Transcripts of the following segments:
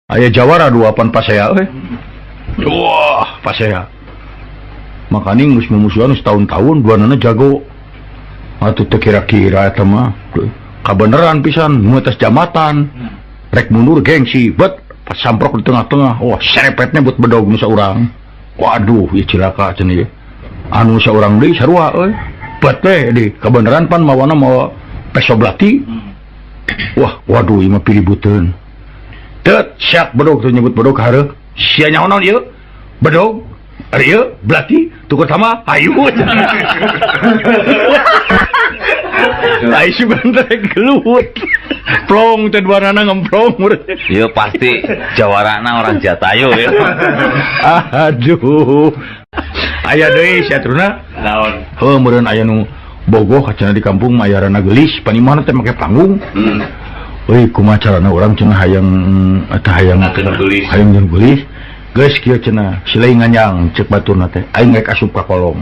Aya jawara dua pan pasea euy. Wah, pasea. Makanya geus mumusuhan setahun-tahun duanana jago. Atuh teu kira-kira eta mah. Kabeneran pisan nu atas jambatan. Rek mundur gengsi, bet pas samprok di tengah-tengah. Wah, serepetnya buat bedog nu saurang. Waduh, ieu cilaka cenah ieu. Anu saurang deui sarua euy. Bet teh di kabeneran pan mawana mawa peso belati. Wah, waduh ieu mah piributeun. Tet, siap bedog tuh nyebut bedog hareuh. Sia nyaho naon ieu? Bedog. Ari ieu belati tukur sama hayu. Ai si bentrek gelut. Plong teh duanana ngemplong. Ieu pasti jawarana orang Jatayu ya. Aduh. Aya deui si aturna. Naon? Heuh meureun aya nu bogoh kacana di kampung mah ayarana geulis, panimahna teh make panggung. Euy kumaha carana urang cenah hayang eta hayang Hayang geulis. Hayang jeung geulis. Geus kieu cenah, silai nganjang cek baturna teh. Aing rek asup ka kolong.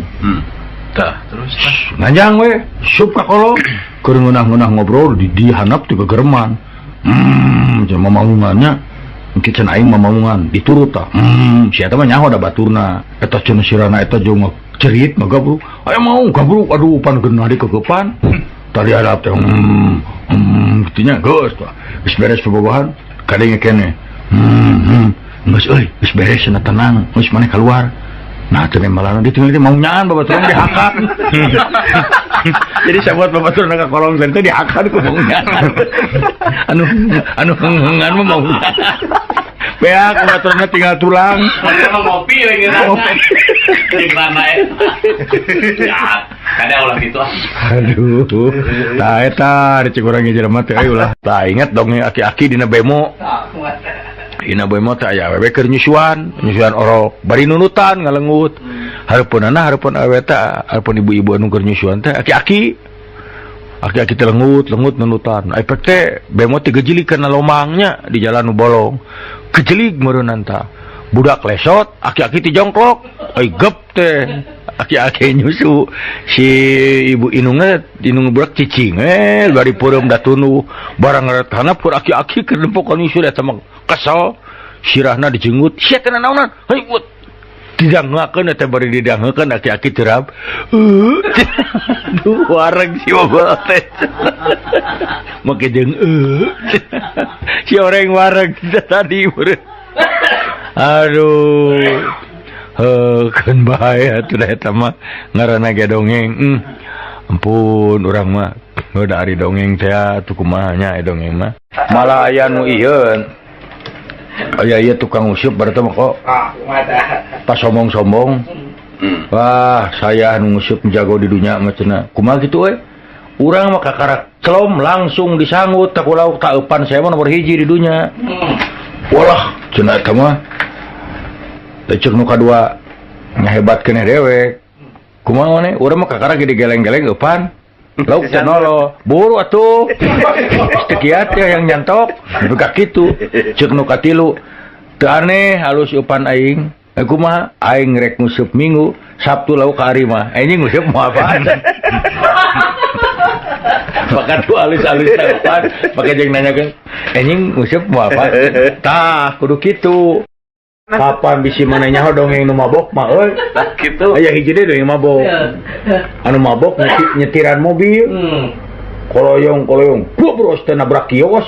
Tah, terus tah. Nganjang we, asup ka kolong. Keur ngeunah-ngeunah ngobrol di handap teh gegerman. Cenah mamaungannya. Mungkin cenah aing mamaungan, diturut tah. Si eta mah nyaho da baturna. Eta cenah sirana eta jeung cerit mah gabruk. Aya mau gabruk, aduh pan geunah dikegepan. Tadi hadap teh kitu nya geus tah. Geus beres bobogohan, kadenge keneh. Geus euy, geus beres cenah tenang, geus maneh keluar. Nah, teu malana ditinggal teh mau nyaan babaturan dihakan. Jadi saya buat babaturan ka kolong teh dihakan ku mau nyaan. Anu anu heung-heungan mah mau nyaan. Beak babaturanna tinggal tulang. Mereka mah ngopi we ngeunah. Jeung rana eta. Ya, kada ulah gitu ah. Aduh. Tah eta di urang jelema teh euy ulah. Tah inget dong aki-aki dina bemo. Dina bemo teh aya awewe keur nyusuan, nyusuan orok. Bari nunutan ngalengut. Hareupeunana hareupeun awewe teh, hareupeun ibu-ibu anu keur nyusuan teh aki-aki. Aki-aki teh lengut, lengut nunutan. Efek teh bemo teh gejelig kana lomangnya di jalan nu bolong. Gejelig meureunnan tah. Budak lesot, aki-aki teh jongklok. Euy gep teh. Aki-aki nyusu si ibu inungna inung budak cicing bari peureum da tunduh barang ngaret hanap pur aki-aki keur nempokan nyusu eta mah kesel sirahna dijenggut sia teh naonan heuy ut didangeukeun eta bari didangeukeun aki-aki terap aduh wareg si bobol teh make jeung si oreng wareg tadi meureun aduh heuh keun bae atuh da eta mah ngaranna ge dongeng. Ampun urang mah heuh da ari dongeng teh atuh kumaha nya dongeng mah malah aya nu ieu aya ieu tukang useup berarti mah kok pas sombong-sombong. Wah saya nu nguseup jago di dunya mah cenah kumaha kitu euy urang mah kakarak celom langsung disanggut tak lauk tak eupan saya mah nomor hiji di dunya. Walah cenah eta mah cek nu kadua nyahebat keneh dewek kumaha maneh urang mah kakara ge digeleng-geleng eupan lauk teh nolo buru atuh teu kiat teh yang nyantok nepi ka kitu cek nu katilu teu aneh halus eupan aing kumaha aing rek nguseup Minggu Sabtu lauk ka ari mah anjing nguseup moal apaan maka tuh halus-halus eupan make jeung nanyakeun anjing nguseup moal apa tah kudu kitu. Kapan bisi mana nyaho dongeng nu mabok mah euy. Tah kitu. Aya hiji deui dongeng mabok. Anu mabok nyetiran mobil. Koloyong-koloyong, bros teh nabrak kios.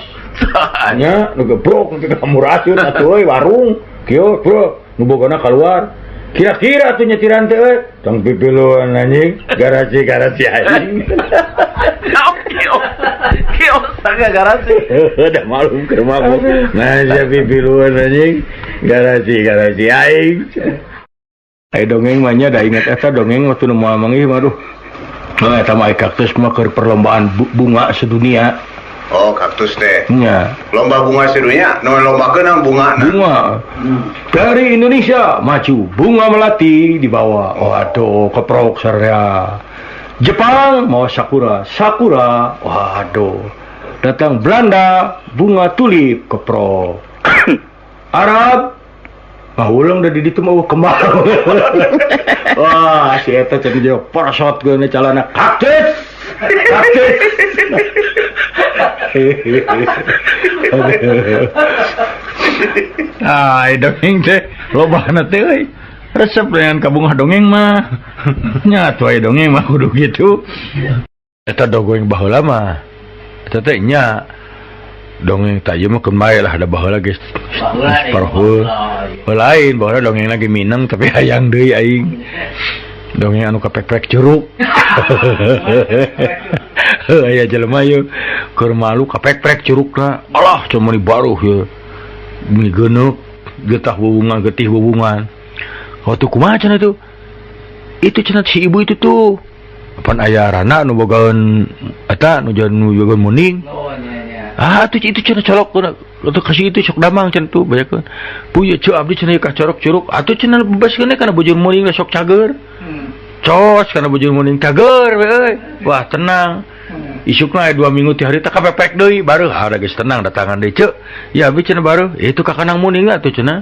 Nya nu gebrok nu ka murasieun atuh euy warung. Kios bro, nu bogana keluar. Kira-kira tuh nyetiran teh euy. Tong pipiluan anjing, garasi-garasi anjing. Kios. Kios tangga garasi. Udah malu keur mabok. Nah, sia pipiluan anjing. Garasi-garasi aing. Ai dongeng mah nya da inget eta dongeng waktu nu moal manggih mah aduh. Nah, eta mah kaktus mah keur perlombaan bunga sedunia. Oh, kaktus teh. Nya. Lomba bunga sedunia, nu lombakeun nang bunga. Bunga. Dari Indonesia maju, bunga melati dibawa. Waduh, keprok sarya. Jepang mau sakura, sakura. Waduh. Datang Belanda, bunga tulip keprok. Arab mah ulang dari ditu mah kembang. Wah, si eta cenah jeung persot geuna calana kaktus. Kaktus. Ah, dongeng teh lobana teh euy. Resep dengan kabungah dongeng mah. Nya atuh aya dongeng mah kudu kitu. Eta dongeng baheula mah. Eta teh nya dongeng tah ieu mah keun bae lah da baheula geus parhul. Lain baheula dongeng lagi mineng tapi hayang deui aing. Dongeng anu kapek-pek curug. Aya jelema ieu keur malu kapek-pek curugna. Alah cuma meuni baruh ieu. Meuni geuneuk getah bubungan getih bubungan. Waktu kumaha cenah itu? Itu cenah si ibu itu tuh. Apan aya rana nu bogaeun eta nu bogaeun muning. Ah tuh itu cenah colok atuh kasih itu sok damang cenah tuh bayakeun. Puye ceu abdi cenah ka corok curug atuh cenah bebaskeun kana bujur muning sok cager. Cos kana bujur muning cager we euy. Wah tenang. Isukna aya 2 minggu ti harita kapepek deui bareuh ah geus tenang datangan deui ceu. Ya abdi cenah bareuh itu ka kanang muning atuh cenah.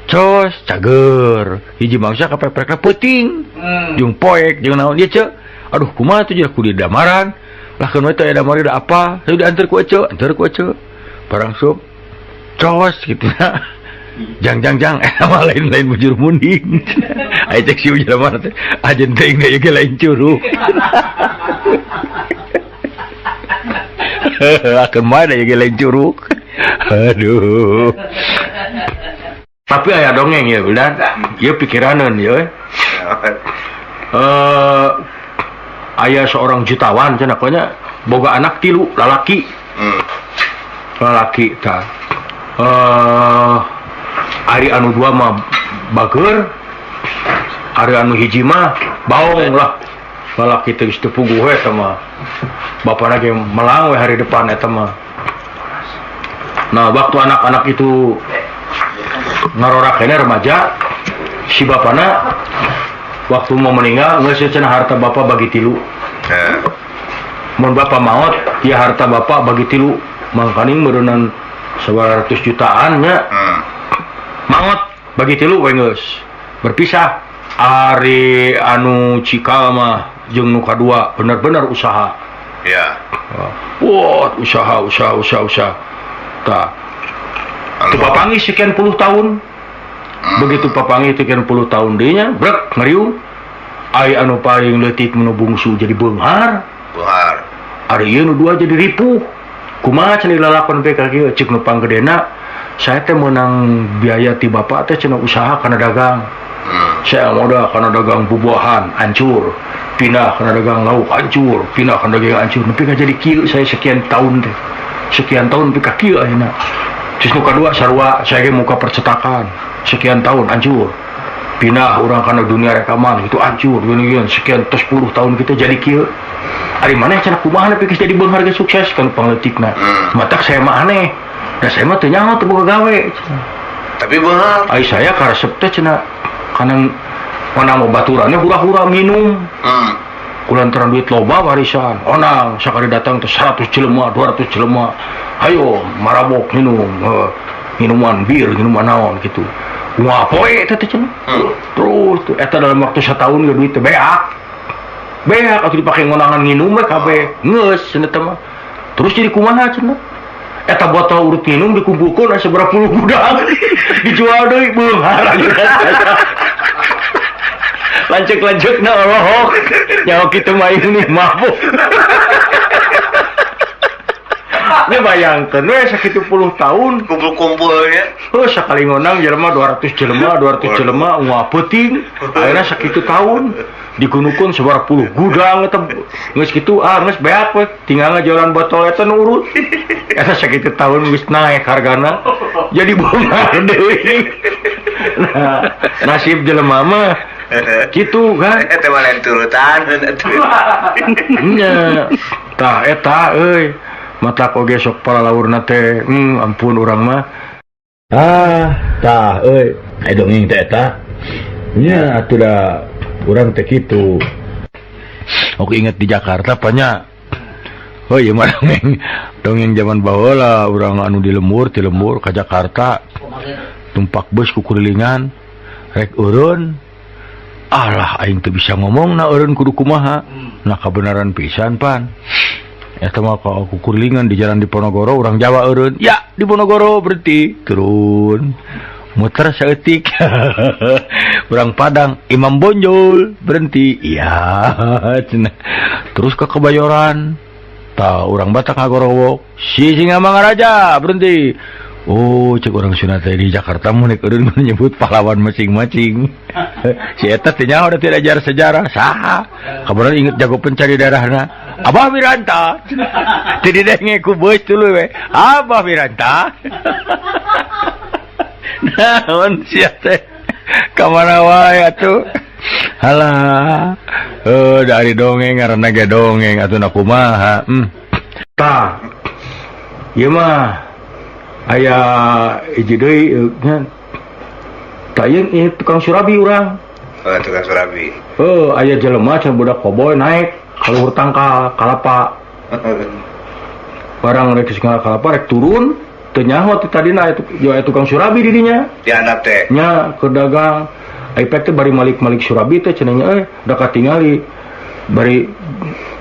Cos cager. Hiji mangsa kapepekna peuting. Jeung poek jeung naon ieu ceu. Aduh kumaha tuh jeung kudu damaran. Lah keun we teh aya damari da apa? Saya diantar ku ece, antar ku ece. Barang sup cos kitu na. Jang jang jang mah lain-lain bujur muning. Aya cek si jelema teh ajen teuing deui ge lain curug. Akeun mah da ge lain curug. Aduh. Tapi aya dongeng ya, Wildan. Ieu pikiraneun ieu. Aya seorang jutawan cenah nya boga anak 3 lalaki. Lalaki tah. Ari anu 2 mah bager, ari anu 1 mah baong lah. Lalaki teh geus teu puguh we eta mah. Bapana ge melang we hari depan eta mah. Nah, waktu anak-anak itu ngarorakena remaja, si bapana waktu mau meninggal geus cenah harta bapak bagi 3. Mun bapak maot, ya harta bapak bagi 3. Mangkaning meureunnan 100 jutaan nya. Maot bagi 3 we geus. Berpisah. Ari anu cikal mah jeung nu kadua bener-bener usaha. Ya. Wah, usaha usaha usaha usaha. Tah. Teu papanggih sekian puluh tahun. Begitu papanggih sekian puluh tahun deui nya, brek ngariung. Ai anu paling leutik nu bungsu jadi beunghar. Beunghar. Ari ieu nu 2 jadi ripuh. Kumaha cenah lalakon teh ka kieu ceuk nu panggedena, saya teh meunang biaya ti bapak teh cenah usaha kana dagang. Saya modal kana dagang bubuahan hancur, pindah kana dagang lauk hancur, pindah kana dagang hancur. Nepi ka jadi kieu saya sekian tahun teh. Sekian tahun nepi ka kieu ayeuna. Terus nu kadua sarua saya ge muka percetakan sekian tahun hancur. Pindah urang kana dunia rekaman itu hancur gini-gini sekian tos 10 tahun kita jadi kieu. Ari maneh cenah kumaha nepi geus jadi beunghar geus sukses kan pangleutikna. Matak saya mah aneh. Da saya mah teu nyaho teu boga gawe. Tapi beunghar. Ai saya karesep teh cenah kana onang baturannya hura-hura minum. Kulantaran duit loba warisan. Onang sakali datang teh 100 jelema, 200 jelema. Ayo marabok minum, minuman bir, minuman naon gitu. Wah, poe teh teh cenah. Terus tuh eta dalam waktu setahun ge duit teh beak. Beak atuh dipake ngonangan nginum we kabeh. Geus cenah teh mah. Terus jadi kumaha cenah? Eta botol urut minum dikumpulkeun aya sabaraha puluh gudang. Dijual deui beunghar. Lanceuk-lanceukna olohok. Nyaho kitu mah ini mabuk. Ini bayangkeun we sakitu puluh tahun kumpul-kumpulnya. Heuh sakali ngonang jelema 200 jelema, 200 jelema ungah peuting. Ayeuna sakitu tahun digunukeun sabaraha puluh gudang eta geus kitu ah geus beak we tinggal ngajualan botol eta nu urut. Eta sakitu tahun geus naek hargana jadi beunghar deui. Nah, nasib jelema mah kitu kan. Eta mah lain turutan atuh. Nya. Tah eta euy. Mata oge sok paralaurna teh, ampun urang mah. Ah, tah euy, aya dongeng teh eta. Nya atuh da urang teh kitu. Oke inget di Jakarta panya. Oh ieu mah dongeng, dongeng zaman baheula urang anu di lembur, ti lembur ka Jakarta. Tumpak bus kukurilingan, rek eureun. Alah aing teu bisa ngomong na eureun kudu kumaha. Nah kabenaran pisan pan. Eta mah ka kukurilingan di jalan Diponegoro urang Jawa eureun. Ya, Diponegoro berhenti, turun. Muter saeutik. Urang Padang, Imam Bonjol berhenti. Iya, cenah. Terus ke Kebayoran. Tah urang Batak ngagorowok, si Singamangaraja berhenti. Oh, cek orang Sunda teh di Jakarta mun eureun menyebut pahlawan masing-masing. Si eta teh nyaho da tidak ajar sejarah, saha? Kabaran inget jago pencari daerahna. Abah Wiranta. Teu didenge ku beus tuluy we. Abah Wiranta. Naon sia teh? Ka mana wae atuh? Halah. Dari dongeng ngaranna ge dongeng atuh na kumaha. Tah. Ieu mah aya hiji deui nya. Tah ieu tukang surabi urang. Oh, tukang surabi. Heuh, aya jelema cenah budak koboy naik ka luhur tangkal kalapa. Barang rek geus kalapa rek turun, teu nyaho ti tadina aya tukang surabi di dinya. Di handap teh. Nya keur dagang. Ai pek teh bari malik-malik surabi teh cenah nya euy, da katingali bari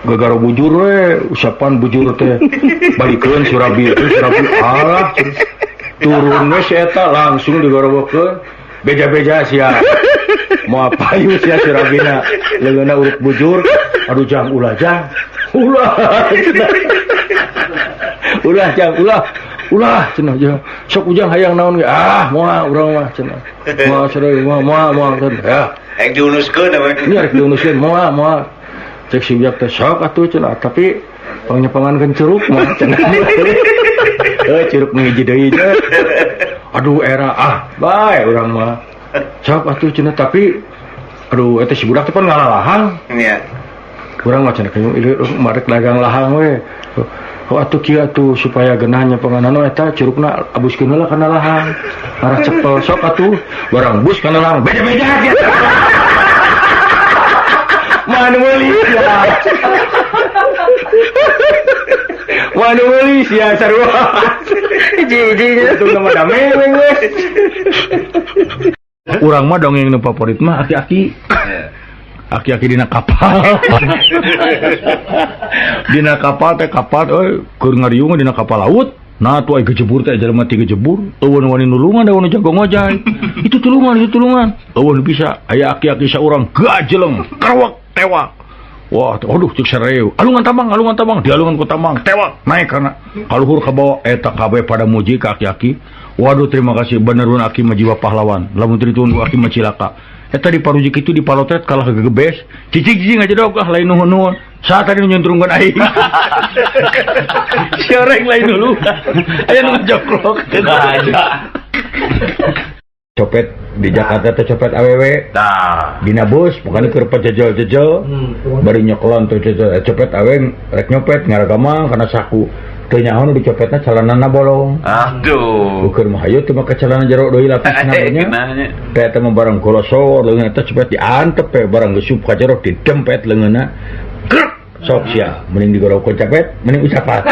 gagaro bujur we, usapan bujur teh. Balikeun surabi, surabi alah turun we si eta langsung digorowokeun. Beja-beja sia. Moal payu sia surabina. Leungeunna urut bujur, aduh jang ulah jang. Ulah. Ulah jang ulah. Ulah cenah jeung sok ujang hayang naon ge ah moal urang mah cenah. Moal sareng moal moal moal ya. Rek diunuskeun we. Nya rek diunuskeun moal moal. Cek si biak teh sok atuh cenah tapi pangnyepangankeun curug mah cenah. Heuh curug nu hiji deui nya. Aduh era ah bae urang mah. Sok atuh cenah tapi aduh eta si budak teh pan ngalalahang. Nya. Urang mah cenah ieu marek dagang lahang we. Oh atuh kieu atuh supaya genah nyepanganana eta curugna abuskeun heula kana lahang. Arah cepel sok atuh barang bus kana lahang beja-beja sia. Mah nu meuli sia. Mah nu meuli sia sarua. Hiji-hiji atuh mah damai we geus. Urang mah dongeng nu favorit mah aki-aki. Aki-aki dina kapal. Dina kapal teh kapal euy keur ngariung dina kapal laut. Nah tuh ai gejebur teh jelema ti gejebur, eueun wani nulungan da wani jago ngojay. Itu tulungan. Eueun bisa aya aki-aki saurang gajeleng, kerewek tewak. Wah, aduh cek sareu. Alungan tambang, dialungan ku tambang, tewak naik kana kaluhur ka bawah eta kabeh pada muji ka aki-aki. Waduh terima kasih benerun aki mah jiwa pahlawan. Lamun teu ditunggu aki mah cilaka. Eta di parujik itu di palotret kalah gegebes. Cicing-cicing aja dong ah lain nuhun-nuhun. Saat tadi nyuntrungkeun aing. Si oreng lain dulu. Aya nu ngajoklok. Aja. Copet di Jakarta teh copet awewe. Tah. Dina bus pokoknya keur pejejel-jejel. Bari nyoklon tuh jejel copet awe rek nyopet ngaragamang kana saku. Teu nyaho nu dicopetna celanana bolong. Aduh. Ukur mah hayu teu make celana jero deui lapisna nya. Teh eta mah barang golosor leungeun eta copet diantep we barang geus ka jero didempet leungeunna. Krek sok sia mending digorowok capet mending usapan.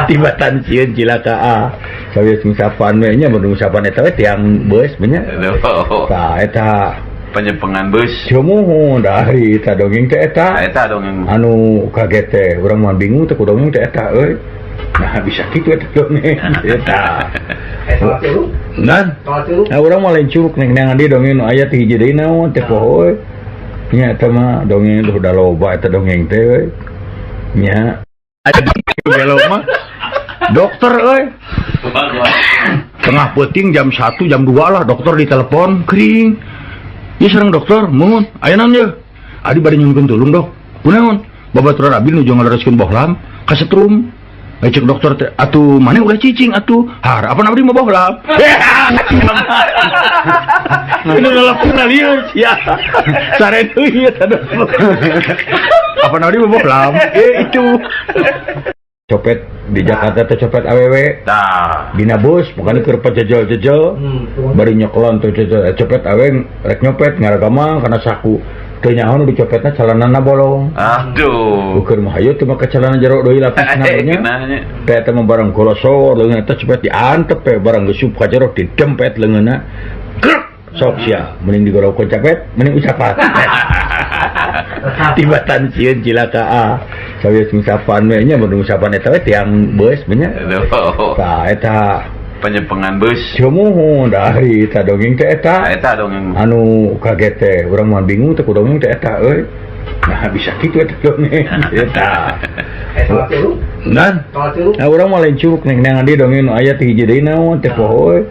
Tibatan sieun cilaka ah. Sawios ngusapan we nya mun ngusapan eta we tiang beus nya. Tah eta penyepengan bus. Cumuhun dari eta dongeng teh eta. Eta dongeng. Anu kaget teh urang mah bingung teh ku dongeng teh eta euy. Nah bisa kitu eta dongeng eta. Nan. Nah urang mah lain curug nek neangan di dongeng nu aya teh hiji deui naon teh poho euy. Nya eta mah dongeng duh da loba eta dongeng teh euy. Nya. Gelo mah dokter euy. Tengah peuting jam 1 jam 2 lah dokter ditelepon kering. Ieu sareng dokter, muhun, aya naon ieu? Adi bade nyungkeun tulung dok. Kunaon? Babaturan abdi nuju ngalereskeun bohlam kasetrum. Cek dokter teh, atuh maneh ulah cicing atuh. Har, apa abdi mah bohlam? Ini nelpon lieur sia. Sare deui eta dokter. Apa abdi mah bohlam? Itu. Copet di Jakarta teh copet awewe. Tah. Dina bus pokoknya keur pejejel-jejel. Bari nyoklon tuh jejel copet awe rek nyopet ngaragamang kana saku. Teu nyaho nu dicopetna celanana bolong. Aduh. Ukur mah hayu teu make celana jero deui lapisna nya. Teh eta mah barang golosor leungeun eta copet diantep we barang geus ka jero didempet leungeunna. Krek sok sia mending digorowok capet mending usapan. Tibatan sieun cilaka ah. Sawios ngusapan we nya, mun ngusapan eta we tiang beus nya. Aduh. Tah, eta. Penyempengan bus. Cumuhun dari eta dongeng teh eta. Nah, eta dongeng. Anu kaget teh, urang mah bingung teh ku dongeng teh eta euy. Nah, bisa kitu eta dongeng eta. Eh, salah curug. Nan, Salah curug. nah, urang mah lain curug nek neangan di dongeng nu aya teh hiji deui naon teh poho euy.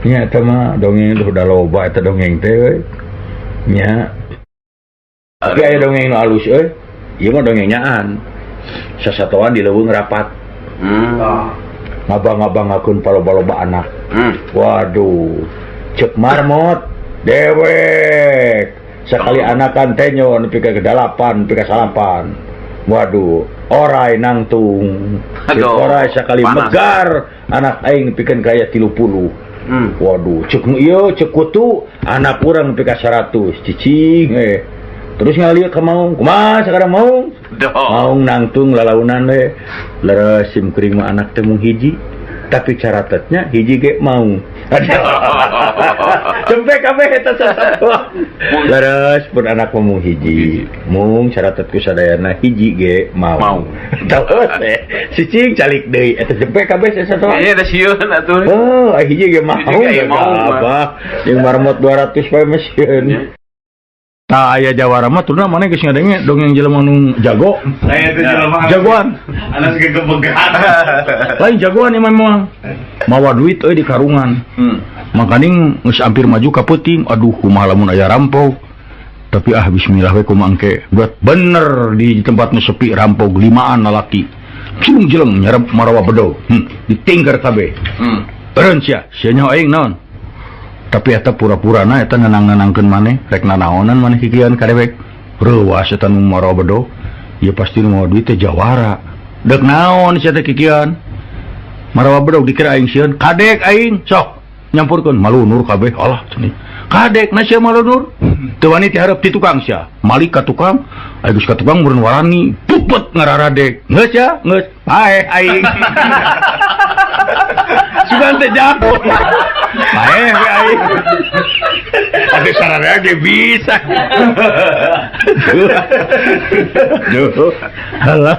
Nya eta mah dongeng udah loba eta dongeng teh euy. Nya. Tapi aya dongeng nu alus euy. Ieu mah dongeng nyaan. Sasatoan di leuweung rapat. Ah. Ngabang-ngabangakeun paloba-loba anak. Waduh, cek marmot dewek sekali anakan tenyo nepi ka 8, nepi ka 9. Waduh, orai nangtung. Cek Aduh, orai sekali panas. Megar anak aing pikeun kaya 30. Waduh, cek nu ieu, cek kutu anak urang nepi ka 100 cicing eh. Terus ngalieu ka maung, kumaha sekarang maung? Duh. Maung nangtung lalaunan we. Leres sim kuring mah anak teh mung hiji. Tapi caratetnya hiji ge maung. Cempe kabeh eta sasatoan. Leres pun anak mah mung hiji. Mung caratet ku sadayana hiji ge maung. Maung. Terus eh cicing calik deui eta cempe kabeh sasatoan. Kayaknya ada sieun atuh. Oh, hiji ge maung. Hiji ge maung, mah. Apa? Yang marmot 200 poe mah sieun. Tah, aya jawara mah turuna mana geus ngadenge dongeng jelema nu jago. Saya itu jelema. Jagoan. Anak gegebegan. Lain jagoan ieu mah. Mawa duit euy di karungan. Makaning geus hampir maju ka peuting, aduh kumaha lamun aya rampok. Tapi ah bismillah we kumaha engke. Buat bener di tempat nu sepi rampok limaan lalaki. Cilung jeleng nyarep marawa bedog. Ditingker kabeh. Eureun sia, sia nyaho aing naon? Tapi eta pura-purana eta nenang-nenangkeun maneh, rek nanaonan maneh kikian ka dewek. Reuwas eta nu marawa bedog. Ieu pasti nu mawa duit teh jawara. Dek naon sia teh kikian? Marawa bedog dikira aing sieun, kadek aing sok nyampurkeun malunur kabeh. Alah cenah. Kadek na sia malunur. Teu wani ti hareup ti tukang sia. Malik ka tukang, aya geus ka tukang meureun warani, pupet ngararadek. Geus sia, geus. Paeh aing. Sugan teh jago. Paeh we aing. Atuh sararea ge bisa. Duh. Duh. Alah.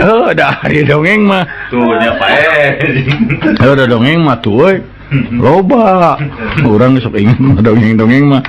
Oh, dah ari dongeng mah. Tuh nya paeh. Oh, udah dongeng mah tuh euy. Loba. Urang sok inget mah dongeng-dongeng mah.